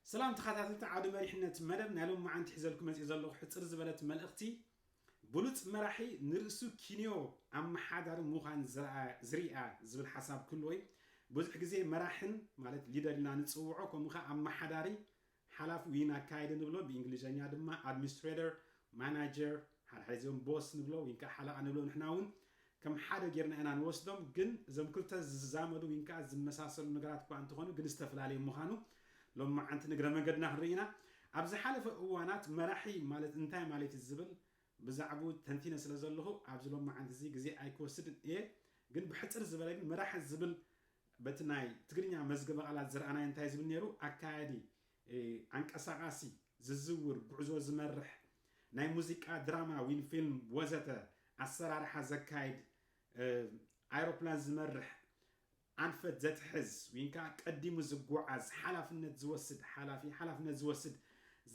ሰላም ተኸታተልቲ ዓውዲ መሪሕነት መደብ፣ ናይ ሎማዓንቲ ሒዘልኩም መፂእ ዘለኹ ሕፅር ዝበለት መልእኽቲ፣ ብሉፅ መራሒ ንርእሱ ኪንዮ ኣመሓዳሪ ምዃን ዝረኣ- ዝርኣ ዝብል ሓሳብ ክህልዎ እዩ። ብዙሕ ግዜ መራሕን ማለት ሊደር ኢልና ንፅውዖ፣ ከምኡ ከዓ ኣመሓዳሪ ሓላፊ ወይን ኣካየዲ ንብሎ፣ ብእንግሊዝኛ ድማ ኣድሚኒስትሬተር፣ ማናጀር፣ ሓድሓደ ዚኦም ቦስ ንብሎ ወይን ከዓ ሓለቓ ንብሎ። ንሕና እውን ከም ሓደ ጌርና ኢና ንወስዶም። ግን እዞም ክልተ ዝዛመዱ ወይን ከዓ ዝመሳሰሉ ነገራት እኳ እንተኾኑ ግን ዝተፈላለዩ ምዃኑ ሎማዓንቲ ንግረ መንገድና ክንርኢ ኢና። ኣብ ዝሓለፈ እዋናት መራሒ ማለት እንታይ ማለት እዩ ዝብል ብዛዕባኡ ተንቲነ ስለ ዘለኹ ኣብዚ ሎማዓንቲ እዚ ግዜ ኣይክወስድን እየ። ግን ብሕፅር ዝበለ ግን መራሒ ዝብል በቲ ናይ ትግርኛ መዝገበ ቃላት ዝረኣናዮ እንታይ ዝብል ነይሩ? ኣካያዲ፣ እ፣ ኣንቀሳቓሲ፣ ዝዝውር፣ ጉዕዞ ዝመርሕ፣ ናይ ሙዚቃ፣ ድራማ፣ ዊን ፊልም ወዘተ ኣሰራርሓ ዘካይድ፣ እ፣ ኣይሮፕላን ዝመርሕ፣ ኣንፈት ዘትሕዝ፣ ወይን ከዓ ቀዲሙ ዝጓዓዝ፣ ሓላፍነት ዝወስድ፣ ሓላፊ ሓላፍነት ዝወስድ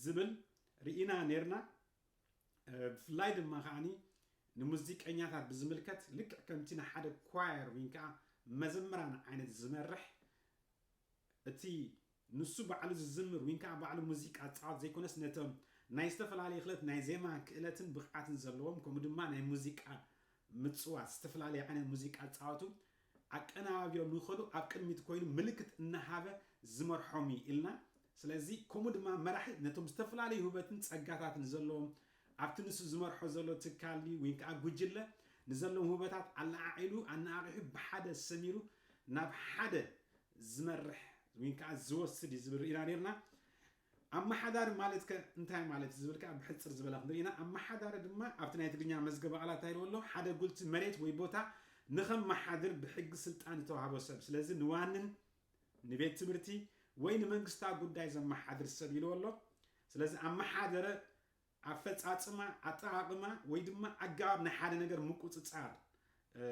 ዝብል ርኢና ነይርና። እ፣ ብፍላይ ድማ ከዓኒ ንሙዚቀኛታት ብዝምልከት ልክዕ ከምቲ ንሓደ ኳየር ወይን ከዓ መዘምራን ዓይነት ዝመርሕ፣ እቲ ንሱ ባዕሉ ዝዝምር ወይን ከዓ ባዕሉ ሙዚቃ ዝፃወት ዘይኮነስ ነቶም ናይ ዝተፈላለየ ክለት ናይ ዜማ ክእለትን ብቕዓትን ዘለዎም ከምኡ ድማ ናይ ሙዚቃ ምፅዋት ዝተፈላለየ ዓይነት ሙዚቃ ዝፃወቱ ኣቀናባቢሮም ንኸዱ ኣብ ቅድሚት ኮይኑ ምልክት እናሃበ ዝመርሖም እዩ ኢልና። ስለዚ ከምኡ ድማ መራሒ ነቶም ዝተፈላለዩ ህበትን ፀጋታትን ዘለዎም ኣብቲ ንሱ ዝመርሖ ዘሎ ትካል ድዩ ወይ ከዓ ጉጅለ ንዘለዎም ህበታት ኣለዓዒሉ ኣነቓቒሑ ብሓደ ሰሚሩ ናብ ሓደ ዝመርሕ ወይ ከዓ ዝወስድ እዩ ዝብል ርኢና ነርና። ኣመሓዳሪ ማለት ከ እንታይ ማለት እዩ ዝብል ከዓ ብሕፅር ዝበለ ክንርኢ ኢና። ኣመሓዳሪ ድማ ኣብቲ ናይ ትግርኛ መዝገበ ቃላት እንታይ ኢልዎ ኣሎ? ሓደ ጉልቲ መሬት ወይ ቦታ ንኸመሓድር ብሕጊ ስልጣን ዝተዋህቦ ሰብ። ስለዚ ንዋንን ንቤት ትምህርቲ ወይ ንመንግስታዊ ጉዳይ ዘመሓድር ሰብ ኢልዎ ኣሎ። ስለዚ ኣመሓደረ ኣፈፃፅማ፣ ኣጠቓቕማ ወይ ድማ ኣገባብ ናይ ሓደ ነገር ምቁፅፃር፣ እ፣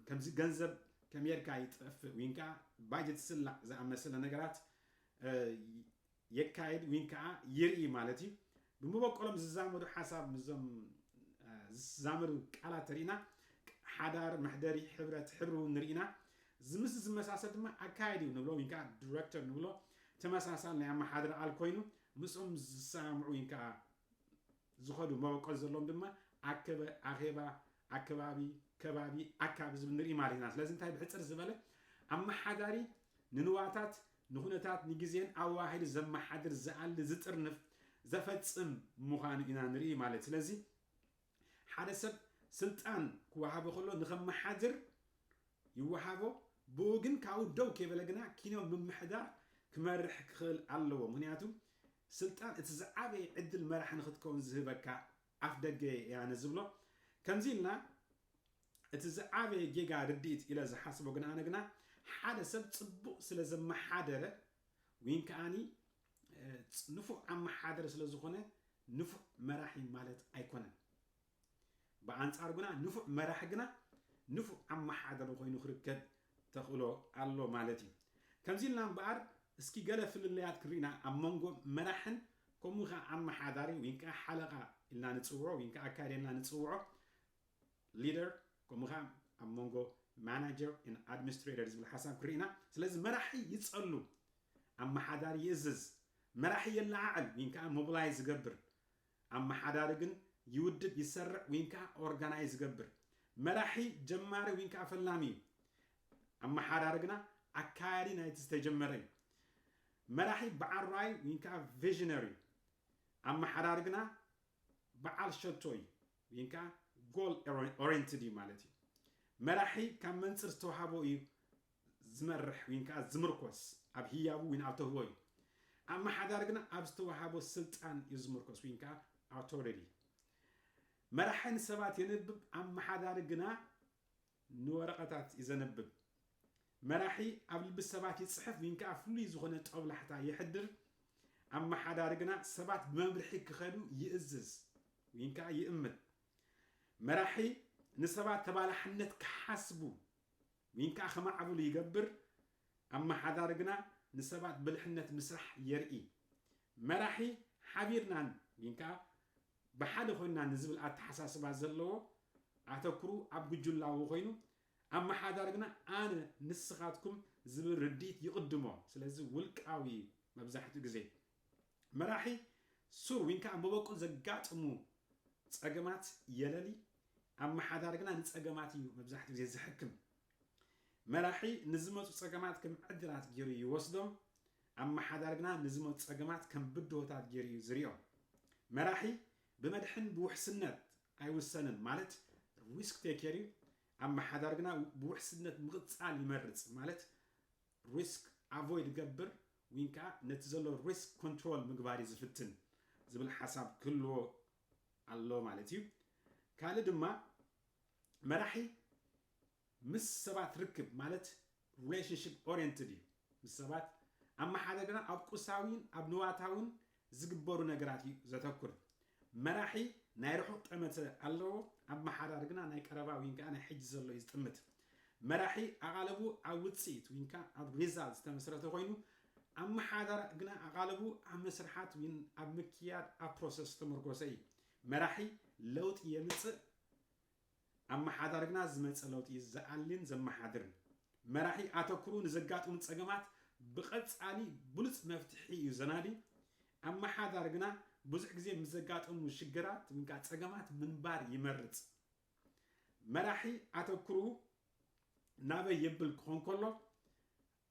ከምዚ ገንዘብ ከመይ ጌርካ ይጠፍእ ወይ ከዓ ባጀት ስላዕ ዝኣመሰለ ነገራት፣ እ፣ የካይድ ወይ ከዓ ይርኢ ማለት እዩ። ብመበቆሎም ዝዛመዱ ሓሳብ ምስዞም፣ እ፣ ዝዛመዱ ቃላት ተሪእና ሓዳር፣ መሕደሪ፣ ሕብረት፣ ሕብሪ እውን ንርኢና። እዚ ምስ ዝመሳሰል ድማ ኣካያዲ ንብሎ ወይ ከዓ ዲሬክተር ንብሎ ተመሳሳል ናይ ኣመሓድሪ ቃል ኮይኑ ምስኦም ዝሰማምዑ ወይ ከዓ ዝኸዱ መበቆል ዘለዎም ድማ ኣከበ-፣ ኣኼባ፣ ኣከባቢ፣ ከባቢ፣ ኣካባቢ ዝብል ንርኢ ማለት ኢና። ስለዚ እንታይ ብሕፅር ዝበለ ኣመሓዳሪ ንንዋታት፣ ንኹነታት፣ ንግዜን ኣዋሂዱ ዘመሓድር፣ ዝኣሊ፣ ዝጥርንፍ፣ ዘፈፅም ምዃኑ ኢና ንርኢ ማለት። ስለዚ ሓደ ሰብ ስልጣን ክወሃቦ ከሎ ንኸመሓድር ይወሃቦ፣ ብኡ ግን ካብኡ ደው ከይበለ ግና ኪኖ ምምሕዳር ክመርሕ ክኽእል ኣለዎ። ምኽንያቱ ስልጣን እቲ ዝዓበየ ዕድል መራሒ ንኽትከውን ዝህበካ ኣፍ ደገ እያ ኣነ ዝብሎ። ከምዚ ኢልና እቲ ዝዓበየ ጌጋ ርድኢት ኢለ ዝሓስቦ ግን ኣነ ግና ሓደ ሰብ ጽቡቕ ስለ ዘመሓደረ ወይን ከኣኒ፣ እ፣ ንፉዕ ኣመሓደረ ስለ ዝኾነ ንፉዕ መራሒ ማለት ኣይኮነን። ብኣንጻሩ ግና ንፉዕ መራሒ ግና ንፉዕ ኣመሓደሪ ኮይኑ ክርከብ ተኽእሎ ኣሎ ማለት እዩ። ከምዚ ኢልና እምበኣር እስኪ ገለ ፍልልያት ክርኢና ኣብ መንጎ መራሕን ከምኡ ከዓ ኣመሓዳሪ ወይ ከዓ ሓለቓ ኢልና ንጽውዖ ወይ ከዓ ኣካያዲ ኢልና ንጽውዖ ሊደር ከምኡ ከዓ ኣብ መንጎ ማናጀር ን ኣድሚኒስትሬተር ዝብል ሓሳብ ክርኢና። ስለዚ መራሒ ይጸሉ፣ ኣመሓዳሪ ይእዝዝ፣ መራሒ የለዓዕል ወይ ከዓ ሞብላይዝ ዝገብር፣ ኣመሓዳሪ ግን ይውድብ፣ ይሰርዕ ወይ ከዓ ኦርጋናይዝ ዝገብር። መራሒ ጀማሪ ወይ ከዓ ፈላሚ እዩ። ኣመሓዳሪ ግና ኣካያዲ ናይቲ ዝተጀመረ እዩ። መራሒ በዓል ራእይ ወይ ከዓ ቪዥነሪ እዩ። ኣመሓዳሪ ግና በዓል ሸቶ እዩ ወይ ከዓ ጎል ኦሪየንትድ እዩ ማለት እዩ። መራሒ ካብ መንፅር ዝተዋሃቦ እዩ ዝመርሕ ወይ ከዓ ዝምርኮስ ኣብ ህያቡ ወይ ኣብ ተውህቦ እዩ። ኣመሓዳሪ ግና ኣብ ዝተዋሃቦ ስልጣን እዩ ዝምርኮስ ወይ ከዓ ኣውቶሪቲ። መራሒ ንሰባት የንብብ፣ ኣመሓዳሪ ግና ንወረቐታት እዩ ዘንብብ። መራሒ ኣብ ልቢ ሰባት ይፅሕፍ ወይ ከዓ ፍሉይ ዝኾነ ጦብላሕታ የሕድር። ኣመሓዳሪ ግና ሰባት ብመምርሒ ክኸዱ ይእዝዝ ወይ ከዓ ይእምት። መራሒ ንሰባት ተባላሕነት ክሓስቡ ወይ ከዓ ክማዕብሉ ይገብር። ኣመሓዳሪ ግና ንሰባት ብልሕነት ምስራሕ የርኢ። መራሒ ሓቢርናን ወይ ከዓ ብሓደ ኮይንና ንዝብል ኣተሓሳስባ ዘለዎ ኣተኩሩ ኣብ ጉጅላዊ ኮይኑ፣ ኣመሓዳሪ ግና ኣነ ንስኻትኩም ዝብል ርድኢት ይቕድሞ። ስለዚ ውልቃዊ መብዛሕትኡ ግዜ መራሒ ሱር ወይን ከዓ መበቁል ዘጋጥሙ ጸገማት የለሊ። ኣመሓዳሪ ግና ንጸገማት እዩ መብዛሕትኡ ግዜ ዝሕክም። መራሒ ንዝመፁ ጸገማት ከም ዕድላት ገይሩ ይወስዶም። ኣመሓዳሪ ግና ንዝመፁ ጸገማት ከም ብድሆታት ገይሩ እዩ ዝሪኦም። መራሒ ብመድሕን ብውሕስነት ኣይውሰንን፣ ማለት ሪስክ ቴከር እዩ። ኣመሓዳሪ ግና ብውሕስነት ምቕጻል ይመርጽ፣ ማለት ሪስክ ኣቮይድ ገብር ወይን ከዓ ነቲ ዘሎ ሪስክ ኮንትሮል ምግባር እዩ ዝፍትን ዝብል ሓሳብ ክህልዎ ኣሎ ማለት እዩ። ካልእ ድማ መራሒ ምስ ሰባት ርክብ፣ ማለት ሪሌሽንሽፕ ኦሪየንትድ እዩ። ምስ ሰባት ኣመሓዳሪ ግና ኣብ ቁሳዊን ኣብ ንዋታውን ዝግበሩ ነገራት እዩ ዘተኩር። መራሒ ናይ ርሑቕ ጠመተ ኣለዎ፣ ኣመሓዳሪ ግና ናይ ቀረባ ወይን ከዓ ናይ ሕጂ ዘሎ እዩ ዝጥምት። መራሒ ኣቓልቡ ኣብ ውፅኢት ወይን ከዓ ኣብ ሪዛልት ዝተመስረተ ኮይኑ፣ ኣመሓዳሪ ግና ኣቓልቡ ኣብ መስርሓት ወይን ኣብ ምክያድ ኣብ ፕሮሰስ ዝተመርኮሰ እዩ። መራሒ ለውጢ የምፅእ፣ ኣመሓዳሪ ግና ዝመፀ ለውጢ እዩ ዝኣልን ዘመሓድርን። መራሒ ኣተኩሩ ንዘጋጥሙ ፀገማት ብቐፃሊ ብሉፅ መፍትሒ እዩ ዘናዲ። ኣመሓዳሪ ግና ብዙሕ ግዜ ምስ ዘጋጥሙ ሽግራት ወይ ከዓ ፀገማት ምንባር ይመርፅ። መራሒ ኣተኩሩ ናበይ የብል ክኾን ከሎ፣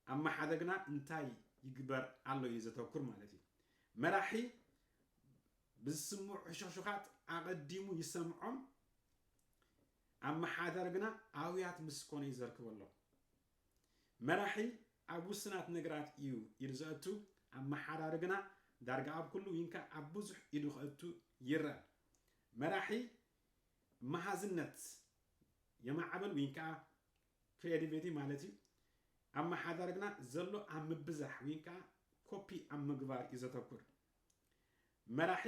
ኣመሓዳሪ ግና እንታይ ይግበር ኣሎ እዩ ዘተኩር ማለት እዩ። መራሒ ብዝስምዑ ሕሹኽሹኻት ኣቐዲሙ ይሰምዖም፣ ኣመሓዳሪ ግና ኣውያት ምስ ኮነ እዩ ዘርክበሎም። መራሒ ኣብ ውስናት ነገራት እዩ ኢዱ ዘእቱ፣ ኣመሓዳሪ ግና ዳርጋ ኣብ ኩሉ ወይንካ ኣብ ብዙሕ ኢዱ ከእቱ ይረአ። መራሒ መሃዝነት የማዕብል ወይንካ ክሪኤቲቪቲ ማለት እዩ። ኣመሓዳሪ ግና ዘሎ ኣብ ምብዛሕ ወይንካ ኮፒ ኣብ ምግባር እዩ ዘተኩር። መራሒ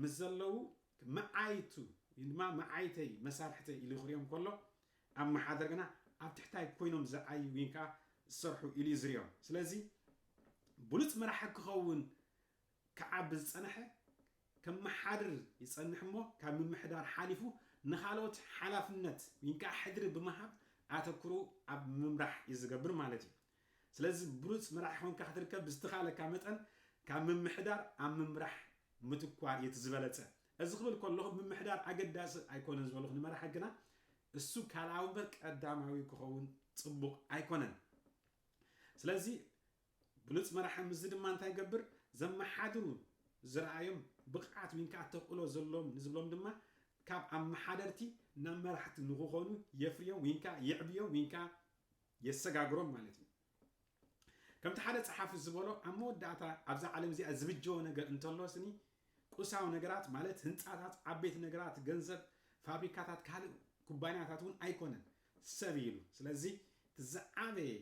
ምስ ዘለዉ መዓይቱ ወይ ድማ መዓይተይ መሳርሕተይ ኢሉ ክሪኦም ከሎ፣ ኣመሓዳሪ ግና ኣብ ትሕታይ ኮይኖም ዝዓዩ ወይንካ ዝሰርሑ ኢሉ እዩ ዝሪኦም። ስለዚ ብሉፅ መራሒ ክኸውን ክዓቢ ዝፀንሐ ከመሓድር ይፀንሕ እሞ፣ ካብ ምምሕዳር ሓሊፉ ንኻልኦት ሓላፍነት ወይንካ ሕድሪ ብምሃብ ኣተኩሩ ኣብ ምምራሕ እዩ ዝገብር ማለት እዩ። ስለዚ ብሉፅ መራሒ ኮንካ ክትርከብ ብዝተኻለካ መጠን ካብ ምምሕዳር ኣብ ምምራሕ ምትኳር እዩ እቲ ዝበለፀ። እዚ ክብል ከለኹ ምምሕዳር ኣገዳሲ ኣይኮነን ዝበልኹ ንመራሒ ግና እሱ ካልኣዊ እምበር ቀዳማዊ ክኸውን ፅቡቕ ኣይኮነን። ስለዚ ብሉፅ መራሒ ምስዚ ድማ እንታይ ይገብር? ዘመሓድሩ ዝረኣዮም ብቕዓት ወይንካ ተኽእሎ ዘለዎም ንዝብሎም ድማ ካብ ኣመሓደርቲ ናብ መራሕቲ ንክኾኑ የፍርዮም ወይንካ የዕብዮም ወይንካ የሰጋግሮም ማለት እዩ። ከምቲ ሓደ ጸሓፊ ዝበሎ፣ ኣብ መወዳእታ ኣብዛ ዓለም እዚኣ ዝብጀወ ነገር እንተሎ ስኒ ቁሳዊ ነገራት ማለት ህንጻታት፣ ዓበይቲ ነገራት፣ ገንዘብ፣ ፋብሪካታት፣ ካልእ ኩባንያታት እውን ኣይኮነን፣ ሰብ እዩ ኢሉ። ስለዚ እቲ ዝዓበየ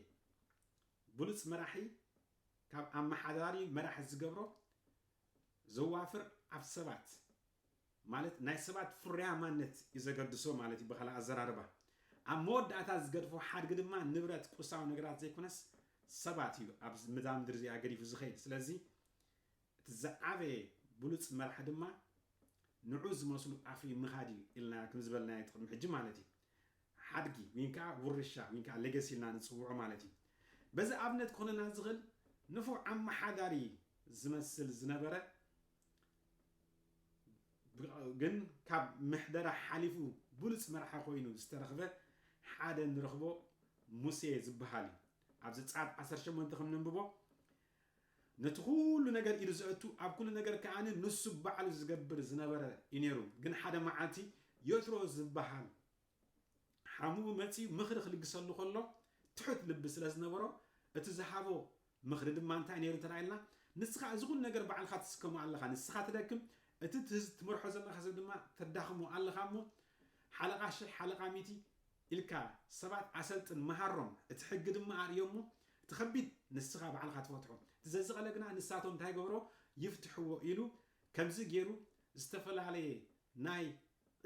ብሉጽ መራሒ ካብ ኣመሓዳሪ መራሒ ዝገብሮ ዘዋፍር ኣብ ሰባት ማለት ናይ ሰባት ፍርያማነት እዩ ዘገድሶ ማለት እዩ ብኻልእ ኣዘራርባ። ኣብ መወዳእታ ዝገድፎ ሓድጊ ድማ ንብረት ቁሳዊ ነገራት ዘይኮነስ ሰባት እዩ ኣብ ምድራ ምድሪ እዚኣ ገዲፉ ዝኸይድ። ስለዚ እቲ ዝዓበየ ብሉፅ መራሒ ድማ ንዑ ዝመስሉ ኣፍርዩ ምኻድ እዩ ኢልና ከም ዝበልናዮ እቲ ቅድሚ ሕጂ ማለት እዩ። ሓድጊ ወይን ከዓ ውርሻ ወይን ከዓ ሌገሲ ኢልና ንፅውዖ ማለት እዩ። በዚ ኣብነት ክኾነና ዝኽእል ንፉዕ ኣመሓዳሪ ዝመስል ዝነበረ ግን ካብ ምሕደራ ሓሊፉ ብሉፅ መራሒ ኮይኑ ዝተረኽበ ሓደ ንረኽቦ ሙሴ ዝበሃል እዩ። ኣብ ዘጸኣት ዓሰርተ ሸሞንተ ከም ነንብቦ ነቲ ኩሉ ነገር ኢዱ ዘእቱ ኣብ ኩሉ ነገር ከኣ ንሱ ባዕሉ ዝገብር ዝነበረ እዩ ነይሩ። ግን ሓደ መዓልቲ የትሮ ዝበሃል ሓሙኡ መጺኡ ምኽሪ ክልግሰሉ ከሎ ትሑት ልቢ ስለ ዝነበሮ እቲ ዝሃቦ ምኽሪ ድማ እንታይ ነይሩ እንተ ኢልና ንስኻ እዚ ኩሉ ነገር ባዕልኻ ትስከሞ ኣለኻ፣ ንስኻ ትደክም፣ እቲ ትህዝ ትመርሖ ዘለኻ ሰብ ድማ ተዳኽሞ ኣለኻ እሞ ሓለቓ ሽሕ ሓለቓ ሚእቲ ኢልካ ሰባት ኣሰልጥን መሃሮም፣ እቲ ሕጊ ድማ ኣርእዮሞ፣ እቲ ከቢድ ንስኻ ባዕልኻ ትፈትሖ፣ እቲ ዘዝቐለ ግና ንሳቶም እንታይ ገብሮ ይፍትሕዎ ኢሉ ከምዚ ገይሩ ዝተፈላለየ ናይ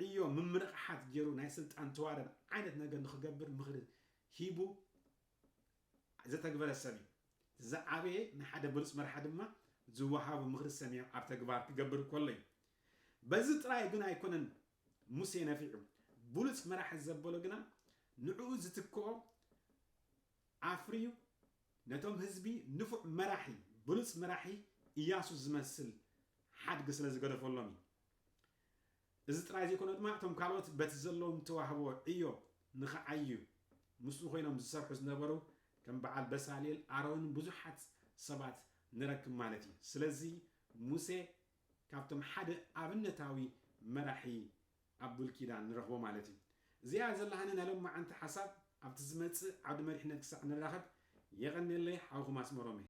ዕዮ ምምርቕሓት ገይሩ ናይ ስልጣን ተዋረድ ዓይነት ነገር ንኽገብር ምኽሪ ሂቡ ዘተግበረ ሰብ እዩ። ዝዓበየ ንሓደ ብሉፅ መርሓ ድማ ዝወሃቡ ምኽሪ ሰሚዑ ኣብ ተግባር ክገብር ከሎ እዩ። በዚ ጥራይ ግን ኣይኮነን ሙሴ ነፊዑ። ብሉፅ መራሒ ዘበሎ ግና ንዕኡ ዝትክኦ ኣፍርዩ ነቶም ህዝቢ ንፉዕ መራሒ ብሉፅ መራሒ ኢያሱ ዝመስል ሓድጊ ስለ ዝገደፈሎም እዩ። እዚ ጥራይ ዘይኮነ ድማ እቶም ካልኦት በቲ ዘለዎም ተዋህቦ ዕዮ ንኽዓዩ ምስኡ ኮይኖም ዝሰርሑ ዝነበሩ ከም በዓል በሳልኤል ኣሮንን ብዙሓት ሰባት ንረክብ ማለት እዩ። ስለዚ ሙሴ ካብቶም ሓደ ኣብነታዊ መራሒ ኣብ ብሉይ ኪዳን ንረኽቦ ማለት እዩ። እዚኣ ዘለሃኒ ናይ ሎማዓንቲ ሓሳብ ኣብቲ ዝመጽእ ዓውዲ መሪሕነት ክሳዕ ንራኸብ የቐንየለይ ሓውኹም ኣስመሮመ።